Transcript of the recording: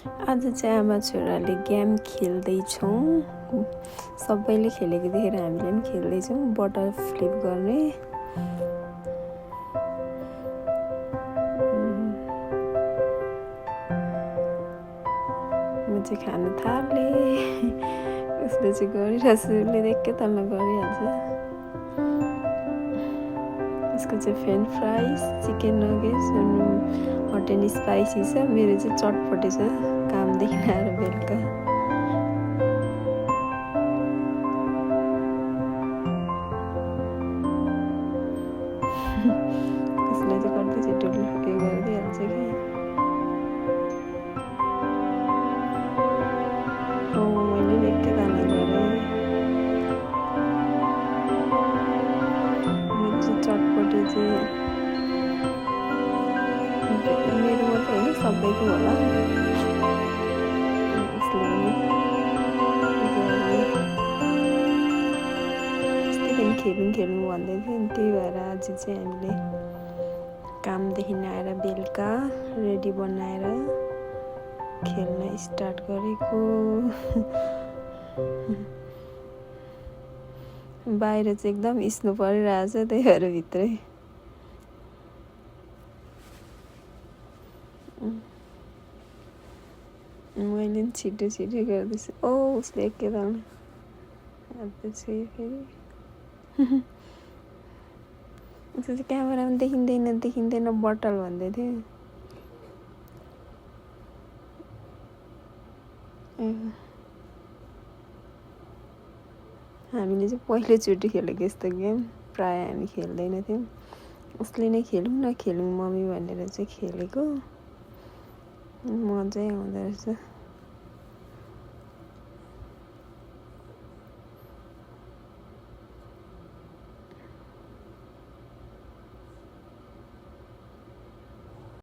आज चाहिँ आमा छोराले गेम खेल्दैछौँ। सबैले खेलेको देखेर हामीले पनि खेल्दैछौँ। बटर फ्लिप गर्ने। म चाहिँ खान थालेँ। उसले चाहिँ गरिरहेछ, उसले एकैतालमा गरिहाल्छ। यसको चाहिँ फ्रेन्च फ्राइज, चिकन नगेट्स अनि हट एन्ड स्पाइसी छ। मेरो चाहिँ चटपटे छ, कामदेखि आएर बेलुका। यसलाई चाहिँ कति छिटो उयो गरिदिइहाल्छ कि। मैले नि एकैतालमा गरेँ। मेरो चाहिँ चटपटे चाहिँ मेरो मात्रै होइन, सबैको होला। उसले पनि अस्तिदेखि खेल्नु भन्दै थियो नि, त्यही भएर आज चाहिँ हामीले कामदेखि आएर बेलुका रेडी बनाएर खेल्न स्टार्ट गरेको। बाहिर चाहिँ एकदम स्नो परिरहेछ, त्यही भएर भित्रै मैले पनि छिटो गर्दैछु। उसले एकैतालमा हाल्दैछु फेरि। उसले चाहिँ क्यामेरामा देखिँदैन बटल भन्दै थियो। हामीले चाहिँ पहिलोचोटि खेलेको यस्तो गेम, प्रायः हामी खेल्दैन थियौँ। उसले नै खेलौँ न खेलौँ मम्मी भनेर चाहिँ खेलेको। मजै आउँदो रहेछ।